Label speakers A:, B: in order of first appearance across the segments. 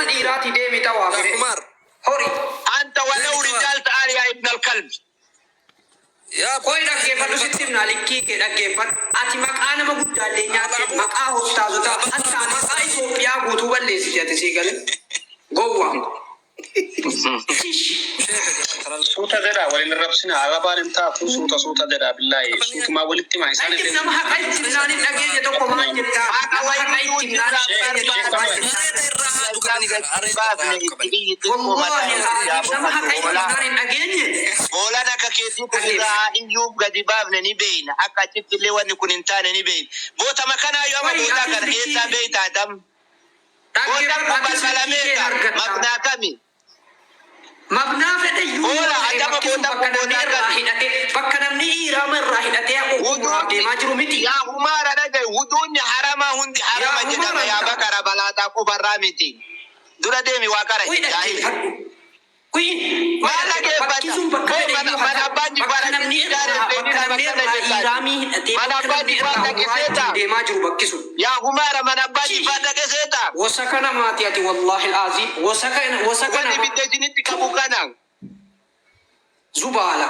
A: Nama dhiiraati deemi xawaaf.
B: Yaa Humaar.
A: Hori.
C: Anta walau rijaal ta'al yaa ibn al-kalb.
B: Yaa
A: Qoy dhaggeeffadhu, sitti himna, likkii kee dhaggeeffadhu. Ati maqaa nama guddaallee nyaatte, maqaa hostaazotaa, hattaa maqaa Itoophiyaa guutuu balleessite ati, sii galee. Gowwaa. Tish.
D: Suuta jedhaa, waliin rabsina, arabaan hin taatu, suuta suuta jedhaa, billaahi suutumaa walitti himaa isaan.
A: Tayyib, nama haqa itti himnaan hin dhageenye tokko maal jettaa?
C: Haqa
A: Nama haqa
C: wayituu
A: itti himnaan hin dhageenye tokko maal jettaa?
B: Areeda irraa haaduu qabanii gara. Areeda irraa haaduu qabanii.
A: Wallahi al-aziim, nama haqa itti himnaan hin dhageenye.
C: Hoolaan akka keetii kun irraa iyyuu gadi baafne ni beeyna. Akka achitti illee wanni kun hin taane ni beeyna. Bootama kanaa yoo amma
A: Qoy
C: bootaa
A: atis
C: kana
A: likkii
C: eessaa beeyta, Adam? Bootaan
A: dhaggeeffadhu,
C: kun
A: atis
C: balbala
A: likkii kee
C: meeqa?
A: argatta.
C: Mabnaa kami?
A: Mabnaa fedhe iyyuu yoo
C: Hoola
A: ta'e
C: Adama,
A: bakki sun
C: bootaan
A: bakka
C: kun
A: namni
C: bootaa
A: irraa
C: kami?
A: hidhatee, bakka namni iiraama irraa hidhatee umuraaf
C: Wuduunni
A: deemaa jiru miti.
C: Yaa Humaara, dhagaye, wuduunni haramaa hundi
A: Yaa
C: harama jedhama.
A: Humaara
C: Yaa
A: anta.
C: bakara balaaxaa qofarraa miti. Dura deemi, waa qara
A: Qoy
C: jaahil.
A: dhaggeeffadhu. Qoy qoy
C: Maal
A: dhaggeeffadhu. Bakki
C: dhaggeeffata?
A: sun bakka
C: Boo
A: fedhe
C: mana
A: iyyuu haa
C: mana
A: ta'u.
C: abbaan
A: Bakka
C: jifaara
A: namni
C: sitti ijaare
A: irraa,
C: hin
A: bakka
C: beeknidha
A: namni
C: bakkana
A: irraa
C: jettaati.
A: iiraamii hidhatee,
C: Mana
A: bakka
C: abbaa
A: namni
C: jifaar
A: irraa
C: dhaqe
A: umuraa ittiin
C: seeta?
A: deemaa jiru bakki sun.
C: Yaa Humaara, mana abbaa
A: Shish.
C: jifaar dhaqe seeta?
A: Wasaka namaati ati, wallahi al-aziim. Wasaka wasaka
C: Wanni
A: nama.
C: ibidda isinitti qabu kana.
A: Zubaala.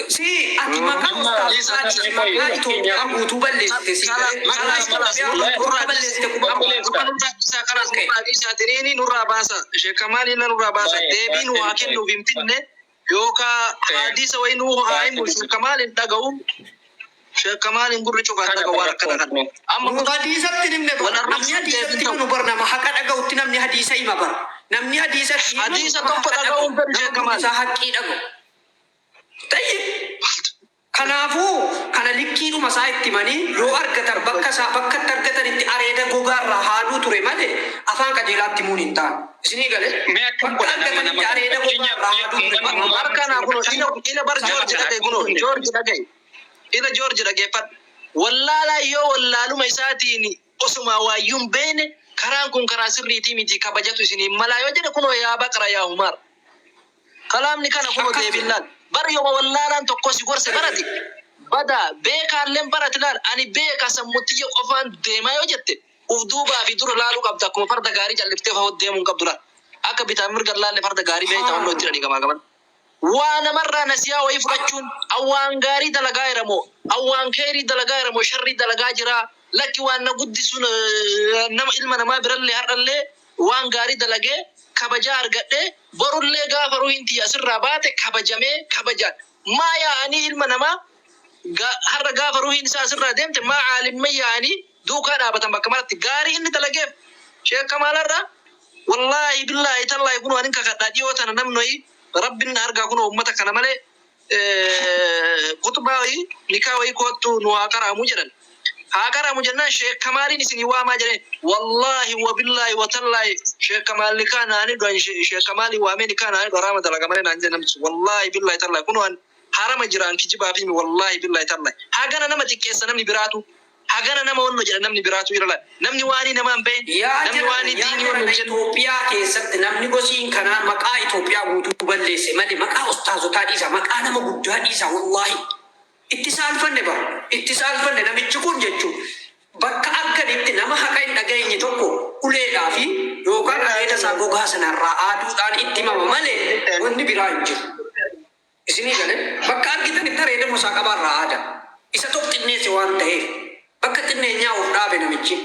A: Si ati maqaa
D: Amma
A: ustaazotaa dhiisi, maqaa Itoophiyaa guutuu balleessite, si galee, maqaa Itoophiyaa guutuu akka balleessite quba qabda. Okay.
E: Nurraa baasa, sheekamaaliin nurraa baasa, deebii nu haa kennuuf hin finne yookaa hadiisa wayii nuu haa himu. Sheekamaaliin dhaga'u, sheekamaaliin gurri cufaan
D: Kana
E: dhaga'u waan akkana kana amma.
A: Nu hadiisatti himne
E: wal
A: bar. Namni
E: arrabsuun deebiin
A: hadiisatti
E: ta'u
A: himu bar, nama haqa dhaga'utti namni hadiisa hima bar. Namni hadiisatti himu
E: hadiisa
A: nama
E: tokko
A: haqa dhaga'u.
E: dhaga'uun fedhu
A: Nama gurri
E: sheekamaal
A: isaa haqqii dhaga'u. Tayyib. Kanaafuu kana likkiidhuma isaa itti himanii yoo argatan, bakka isaa bakka itti argatanitti areeda gogaarraa haaduu ture malee afaan qajeelaatti himuun hin taane. Isinii galee,
D: Mee akkam
A: bakka
D: godhan amma nama
A: argatanitti
D: kana?
A: areeda
D: Fakkeenyaaf
A: gogaarraa
D: mee
A: haaduu ture
D: uummanni
A: malee.
E: Harkanaa kuno ila ila bar
D: nama
E: Joorji
D: kana
E: dhagaye, kuno
D: akkam
E: Joorji dhagaye, ila Joorji dhageeffadhu. Wallaalaa yoo wallaaluma isaatiin osuma waayyuun beene, karaan kun karaa sirriitii miti, kabajatu isiniin malaa yoo jedhe, kunoo yaa baqara, yaa Humaar, kalaamni kana kunoo
A: Akkas
E: deebiin
A: jedha.
E: laal. Bar yooma wallaalaan tokko si gorse barati badaa beekaalleen barati laal. Ani beeka, sammutiyya qofaan deemaa yoo jette, uf duubaa fi dura laaluu qabda. Akkuma farda gaarii calliftee fa'oo deemuu hin qabdu laal. Akka bitaa mirga laalle farda gaarii beekta onnoo itti dhanii gamaa gaman. Waa namarraa nasiyaa wayii fudhachuun, awwaan gaarii dalagaa jira moo, awwaan keerii dalagaa jira moo, sharrii dalagaa jira, lakki waan na guddisu nama ilma namaa birallee har'allee waan gaarii dalagee kabajaa argadhee, borullee gaafa ruhiin tiyya asirraa baate kabajamee kabajaan maa yaa'anii ilma namaa har'a gaafa ruhiin isaa asirraa deemte maa caalimman yaa'anii duukaa dhaabatan bakka maratti gaarii inni dalageef. Sheek Kamaalarraa wallaahi billaahi tallaahi kunoo anin kakadhaa, dhiyoo tana namni rabbin na argaa, kunoo ummata kana malee khutbaa wayii nikaa wayii koottu nu haa qaraamu jedhan. Haa qaraamu jennaan, Sheek Kamaaliin isinii waamaa jedheen. Wallaahi wabillaahi watallaahi, Sheek Kamaal nikaa naani du'an, Sheek Kamaalii waamee nikaa naani haraama dalaga malee naan jedhe namtichi. Wallaahi billaahi tallaahi kunoo an harama jiraan kijibaa fi wallaahi billaahi tallaahi hagana nama xiqqeessa namni biraatu, hagana nama wanno jedha namni biraatu irra laal. Namni waanii namaa hin beekne,
A: Yaa
E: namni
A: jara
E: waanii
A: yaa
E: diinii wanno
A: jarana
E: hin jenne.
A: Itoophiyaa keessatti namni gosiin kanaa maqaa Itoophiyaa guutuu balleesse malee, maqaa ustaazotaa dhiisa, maqaa nama guddaa dhiisa, wallaahi itti saalfanne bara, itti saalfanne. Namichi kun jechuun bakka arganitti nama haqa hin dhageenye tokko uleedhaa fi yookaan areeda isaa gogaa sanarraa aaduudhaan itti himama malee wanni biraa hin jiru. Isinii galee, bakka argitanitti areeda mosaa qabaarraa aada. Isa tokko xinneesse waan ta'eef bakka xinneenyaa of dhaabe namichi.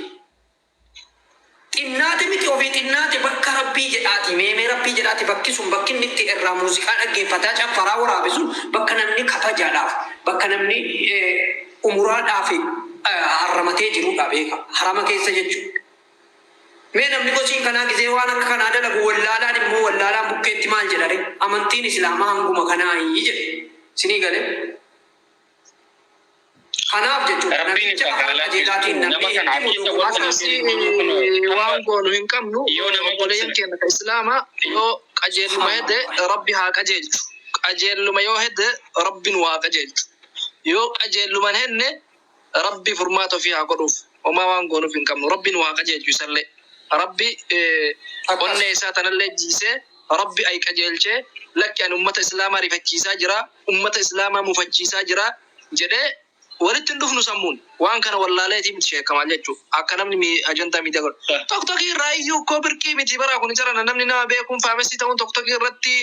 A: Xinnaate miti, ofii xinnaate. Bakka rabbii jedhaati, meemee rabbii jedhaati, bakki sun, bakki inni itti irraa muuziqaa dhaggeeffataa caffaraa waraabe sun, bakka namni kabajaadhaaf, bakka namni umuraadhaaf harramatee jirudha, beeka, harama keessa jechuudha. Mee namni gosiin kanaa gizee waan akka kanaa dalagu, wallaalaan immoo wallaalaan bukkeetti maal jedhare? Amantiin islaamaa hanguma kanaayi jedhe. Isinii galee? Kanaaf jechuudha
D: Rabbiin
A: namicha
D: isa
A: afaan
D: haa
A: qajeelaatiin
D: laaffisu.
A: namni
D: Nama kana
A: itti himu
D: harkicha
A: dogoggora.
D: wanta
E: Akkasii waan goonu hin qabnu.
D: Yoo nama
E: Obboleeyyan
D: gorsine.
E: keenya ka islaamaa yoo qajeelluma hedde, rabbi haa qajeelchu. Qajeelluma yoo hedde, rabbi nu haa qajeelchu. Yoo qajeelluman henne, rabbi furmaata ofii haa godhuuf. Homaa waan goonuuf hin qabnu. Rabbi nu haa qajeelchu isallee. Rabbi onnee isaa tanallee jiisee, rabbi ay qajeelchee, lakki ani ummata islaamaa rifachiisaa jira, ummata islaamaa mufachiisaa jira jedhee. Walitti hin dhufnu sammuun. Waan kana wallaaleetii miti sheekamaal jechuudha. Akka namni ajandaa miidiyaa godhu. Toktokii irraa iyyuu koo birqii miti bara kun jarana namni nama beekuun famous ta'uun toktokii irratti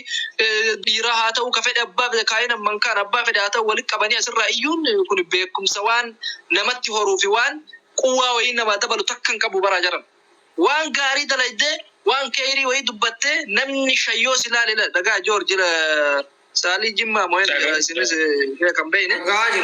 E: dhiiraa haa ta'u, ka fedhe abbaa fedhe kaayina mankaan abbaa fedhe haa ta'u, walitti qabanii asirraa iyyuun kun beekumsa waan namatti horuu fi waan quwwaa wayii namaa dabalu takka hin qabu bara jaran. Waan gaarii dalaydee, waan keeyrii wayii dubbattee, namni shayyoo si ilaale dhagaa Joorji Saalii Jimmaa moo isinis kan beeyne,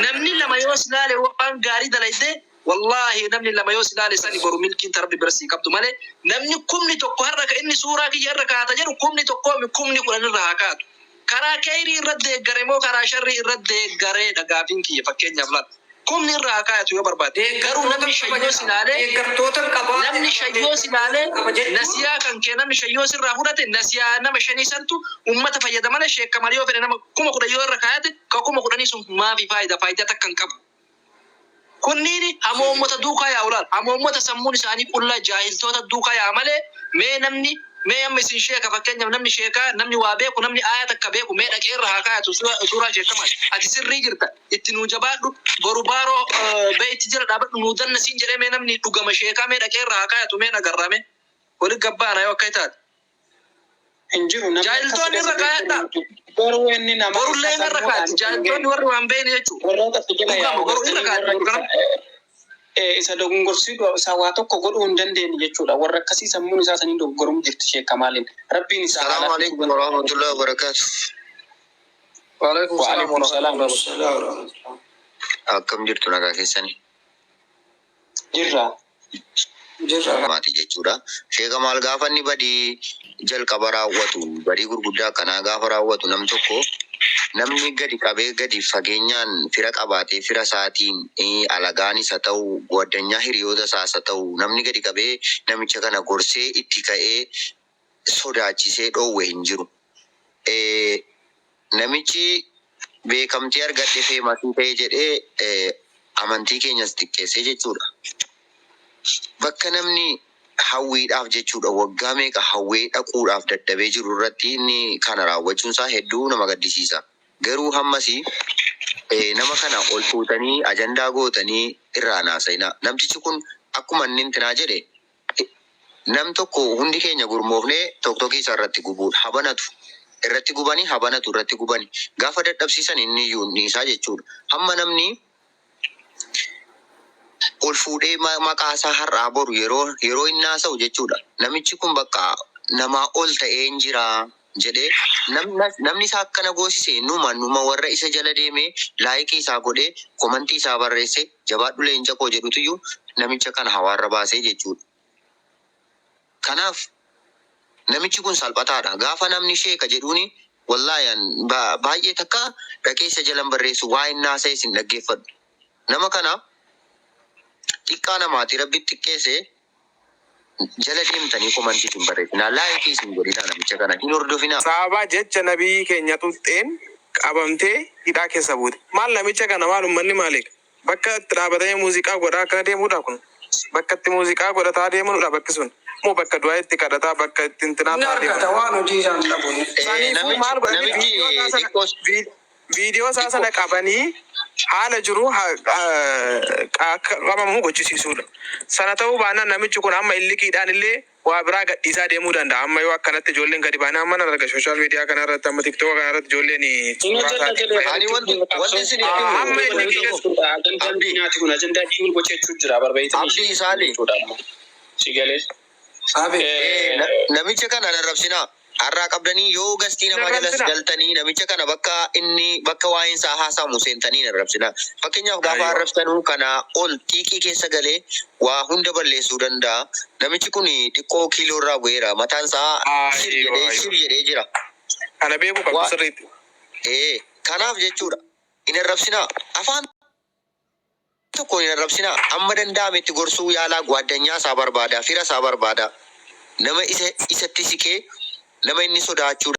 E: namni lama yoo si ilaale waan gaarii dalaydee, wallaahi namni lama yoo si ilaale sani boru milkiin tarabbi bira sii qabdu malee, namni 10,000 har'a ka inni suuraa kiyya irra kaata jedhu 10,000 mi, 10,000 irra haa kaatu. Karaa keeyrii irra deeggare moo karaa sharrii irra deeggareedha gaafiin kiyya? Fakkeenyaaf laal, kumni irra haa kaayatu yoo barbaade, garuu namni shayyoo si ilaalee
A: Deeggartoota qabaa.
E: Namni shayyoo si ilaalee nasiyaa kan kee namni shayyoo sirraa fudhate, nasiyaa nama shanii santu ummata fayyada malee, sheekka malee yoo fedhe nama 10,000 yoo irra kaayate, ka 10,000 sun maafi faayidaa takka hin qabu. Kunniin hamoommota duukaa yaa'u laal. Hamoommota sammuun isaanii qullaa, jaahiltoota duukaa yaa'a malee, mee namni, mee amma isin sheeka, fakkeenyaaf namni sheekaa, namni waa beeku, namni aaya takka beeku, mee dhaqee irra haa kaayatu suuraa sheekamaati. Ati sirrii jirta, itti nuu jabaadhu, boru baaroo beeyti jira dhaabadhu nuu danna siin jedhee, mee namni dhugama sheekaa mee dhaqee irra haa kaayatu, mee nagarrame walitti gabbaana yoo akka taate.
D: Hin jiru namni
E: Jaahiltoonni irra kaayadha.
D: Boruu inni nama
E: Borullee irra kaayatu jaahiltoonni warri waan beekne jechuudha.
D: Warroota si jala
E: Dhugama
D: yaa'u
E: boru irra kaayatu boru kana.
D: Isa dogongorsiisu isa waa tokko godhuu hin dandeenye jechuudha. Warra akkasii sammuun isaa sanii dogoggoruun jirti sheekamaaliin. Rabbiin isaa
F: السلام عليكم ورحمة الله وبركاته.
E: وعليكم السلام
D: وعليكم السلام.
E: ورحمة الله.
F: Akkam jirtu, nagaa keessanii?
D: Jirra.
A: Jirra.
F: Maatii jechuudha. Sheeka maal gaafa inni badii jalqaba raawwatu, badii gurguddaa akkanaa gaafa raawwatu, nam tokko namni gadi qabee gadi fageenyaan fira qabaatee fira isaatiin alagaanis haa ta'u, gwaddanya hiriyoota isaas haa ta'u, namni gadi qabee namicha kana gorsee itti ka'ee sodaachisee dhoowwe hin jiru. Namichi beekamtii argadhe, famous ta'e jedhee amantii keenyas xiqqeessee jechuudha. Bakka namni hawwiidhaaf jechuudha waggaa meeqa hawwee dhaquudhaaf dadhabee jiru irratti inni kana raawwachuun isaa hedduu nama gaddisiisa. Garuu hammasii nama kana ol fuutanii ajandaa gootanii irraa naasa'inaa. Namtichi kun akkuma inni intinaa jedhe, nam tokko hundi keenya gurmoofnee toktokii isaa irratti gubuudha. Habanatu irratti gubanii, habanatu irratti gubanii. Gaafa dadhabsiisan inni iyyuu ni isaa jechuudha. Hamma namni ol fuudhee maqaa isaa har'aa boru yeroo inni haasa'u jechuudha. Namichi kun bakka namaa ol ta'ee hin jira jedhee namni isaa akkana goosise numa warra isa jala deemee like isaa godhee, comment isaa barreesse, "Jabaadhu leenca koo" jedhutuyyuu namicha kana hawaarra baasee jechuudha. Kanaaf namichi kun salphataadha. Gaafa namni sheeka jedhuuni, wallaahi an baay'ee takka dhaqee isa jalan barreessu, waa inni haasa'e isin dhaggeeffadhu. Nama kana xiqqaa namaati rabbi xiqqeesse jala deemtanii comment isin barreessinaa, like isin godhinaa, namicha kana hin hordofinaa.
G: Sababa jecha nabiyyi keenya xuxxeen qabamtee hidhaa keessa buute. Maal namicha kana, maal uummanni maaliif? Bakka itti dhaabatanii muuziqaa godhaa akkana deemuudha kun. Bakka itti muuziqaa godhataa deemuudha bakki sun. Moo bakka du'aa itti kadhataa, bakka itti intinaa
A: Inni
G: ta'aa
A: argata
G: deemuudha.
A: waan hojii isaan dhabu.
G: Saniifuu
F: Namichi
G: maal godhanii
F: namichi
G: viidiyoo isaa sana
F: xiqqoos
G: viidiyoo isaa sana qabanii haala jiru akka qabamu gochisiisuudha. Sana ta'uu baannaan namichi kun amma illiqiidhaan illee waa biraa gadhiisaa deemuu danda'a. Amma yoo akkanatti ijoolleen gadi baanee amma nan arga social media kana irratti, amma TikTok kana irratti ijoolleen
D: Inni
G: suuraa
D: hojjedha
G: isaatiin
D: jedhee
F: Ani
G: fayyadamu.
F: wanti isin itti himu
G: Amma illiqii keessa
D: Ajandaa
F: Abdii
D: diinaati kun, ajandaa diinii gochuu jira barbaadanii
F: Abdii Isaali
D: jechuudha amma. Si galee.
A: Abe.
F: Namicha kana arrabsinaa. Har'aa qabdanii yoo guest namaa jalas
G: Arrabsinaa.
F: galtanii namicha kana bakka inni bakka waa'een isaa haasamu seentanii hin arrabsinaa. Fakkeenyaaf gaafa arrabsanuu kana ol xiiqii keessa galee waa hunda balleessuu danda'a. Namichi kun xiqqoo kiiloo irraa bu'eera. Mataan isaa shir jedhee shir jedhee jira.
G: Kana beekuu qabdu sirriitti.
F: Kanaaf jechuudha. Hin arrabsinaa. Afaan tokko hin arrabsinaa. Amma danda'ametti gorsuu yaalaa, gwaaddanyaa isaa barbaada. Fira isaa barbaada. Nama isa isatti siqee, nama inni sodaachuu